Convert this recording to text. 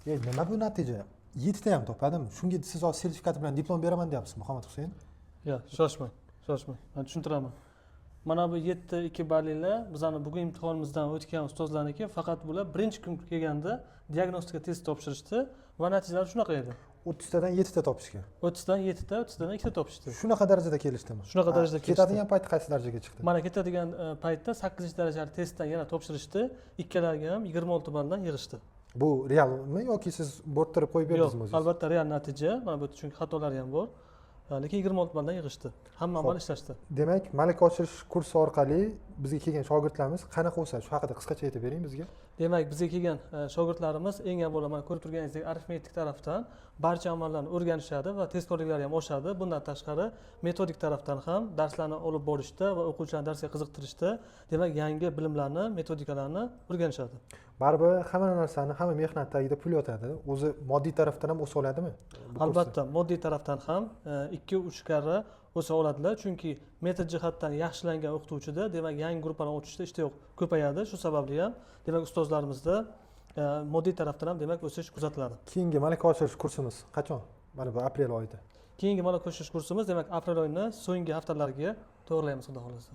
Nima bu natija? Yettita ham topadimi? Shunga siz hozir sertifikat bilan diplom beraman deyapsizmi, Muhammad Husayn? Yo'q, shoshmang, shoshmang, man tushuntiraman. Mana bu 7,2 ballilar bizani bugun imtihonimizdan o'tgan ustozlarniki. Faqat bular birinchi kun kelganda diagnostika test topshirishdi va natijalari shunaqa edi. 30tadan yettita topishgan. 30dan yettita, 30dan ikkita topishdi. Shunaqa darajada kelishdimi? Shunaqa darajada kelishdi. Ketadigan payt qaysi darajaga chiqdi? Mana, ketadigan paytda sakkizinchi darajali testdan yana topshirishdi, ikkalariga ham 26 balldan yig'ishdi. Bu realmi yoki siz bo'rttirib qo'yib Yo'q, berdingizmi o'zingiz? Albatta, real natija mana bu yerda, chunki xatolari ham bor, lekin 26 balldan yig'ishdi, hamma amal ishlashdi. Demak, malaka oshirish kursi orqali bizga kelgan shogirdlarimiz qanaqa o'sadi, shu haqida qisqacha aytib bering bizga. Demak, bizga kelgan shogirdlarimiz eng avvalo, mana ko'rib turganingizdek, arifmetik tarafdan barcha amallarni o'rganishadi va tezkorliklari ham oshadi. Bundan tashqari, metodik tarafdan ham darslarni olib borishda va o'quvchilarni darsga qiziqtirishda, demak, yangi bilimlarni, metodikalarni o'rganishadi. Baribir hamma narsani, hamma mehnat tagida pul yotadi. O'zi moddiy tarafdan ham o'sa oladimi bu kursda? Albatta, moddiy tarafdan ham 2-3 karra o'sa oladilar, chunki metod jihatdan yaxshilangan o'qituvchida, demak, yangi gruppalarni ochishda ishtiyoq ko'payadi. Shu sababli ham, demak, ustozlarimizda moddiy tarafdan ham, demak, o'sish kuzatiladi. Keyingi malaka oshirish kursimiz qachon, mana bu aprel oyida? Keyingi malaka oshirish kursimiz, demak, aprel oyini so'nggi haftalariga to'g'rilaymiz, xudo xohlasa.